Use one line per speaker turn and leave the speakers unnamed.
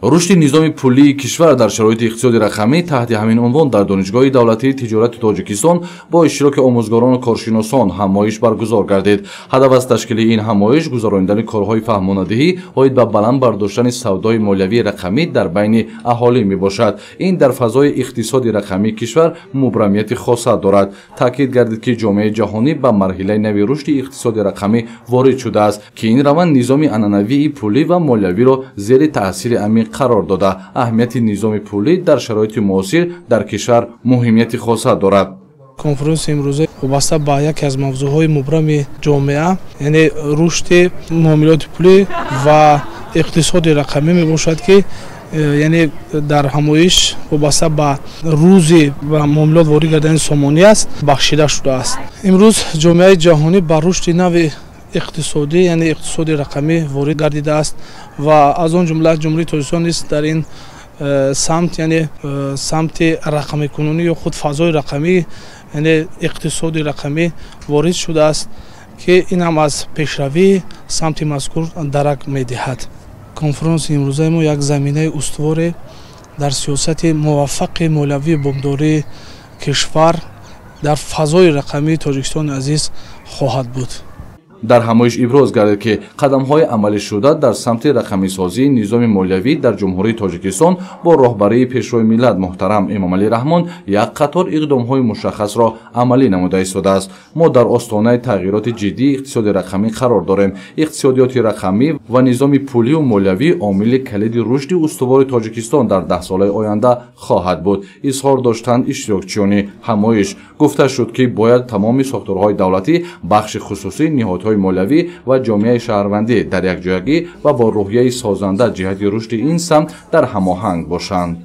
Рушди низоми пулии кишвар дар шароити иқтисоди рақамӣ таҳти ҳамин унвон дар Донишгоҳи давлатии тиҷорати Тоҷикистон бо иштироки омӯзгорону коршиносон ҳамоиш баргузор гардид. Ҳадаф аз ташкили ин ҳамоиш гузаронидани корҳои фаҳмонадиҳӣ оид ба баланд бардоштани савдои молиявии рақамӣ дар байни аҳолӣ мебошад. Ин дар фазои иқтисоди рақамии кишвар мубрамияти хоса дорад. Таъкид гардид, ки ҷомеаи ҷаҳонӣ ба марҳилаи нави рушди иқтисоди рақамӣ ворид шудааст, ки ин раванд низоми анъанавии пулӣ ва молиявиро зери таъсири амиқ қарор дода, аҳамияти низоми пулӣ дар шароити муосир дар кишвар муҳимияти хоса дорад.
Конференси имрӯза вобаста ба яке аз мавзӯъҳои мубрами ҷомеа, яъне рушди муомилоти пулӣ ва иқтисоди рақамӣ мебошад, ки яъне дар ҳамоиш вобаста ба рӯзи ба муомилот ворид гардани сомонӣ аст бахшида шудааст. Имрӯз ҷомеаи ҷаҳонӣ ба рушди нави иқтисодӣ, яъне иқтисоди рақамӣ ворид гардидааст ва аз он ҷумла Ҷумҳурии Тоҷикистон низ дар ин самт, яъне самти рақамикунонӣ ё худ фазои рақамӣ, яъне иқтисоди рақамӣ ворид шудааст, ки ин ҳам аз пешравии самти мазкур дарак медиҳад. Конференси имрӯзаи мо як заминаи устуворе дар сиёсати муваффақи молиявии бонкдории кишвар дар фазои рақамии Тоҷикистони азиз хоҳад буд.
Дар ҳамоиш иброз гардид, ки қадамҳои амалишуда дар самти рақамисозии низоми молиявӣ дар Ҷумҳурии Тоҷикистон бо роҳбарии Пешвои миллат муҳтарам Эмомалӣ Раҳмон як қатор иқдомҳои мушаххасро амалӣ намуда истодааст. Мо дар остонаи тағйироти ҷиддии иқтисоди рақамӣ қарор дорем. Иқтисодиёти рақамӣ ва низоми пулию молиявӣ омили калиди рушди устувори Тоҷикистон дар даҳсолаи оянда хоҳад буд, изҳор доштанд иштирокчиёни ҳамоиш. Гуфта шуд, ки бояд тамоми сохторҳои давлатӣ, бахши хусусӣ, ниҳодҳои молиявӣ ва ҷомеаи шаҳрвандӣ дар якҷоягӣ ва бо рӯҳияи созанда ҷиҳати рушди ин самт дар ҳамоҳанг бошанд.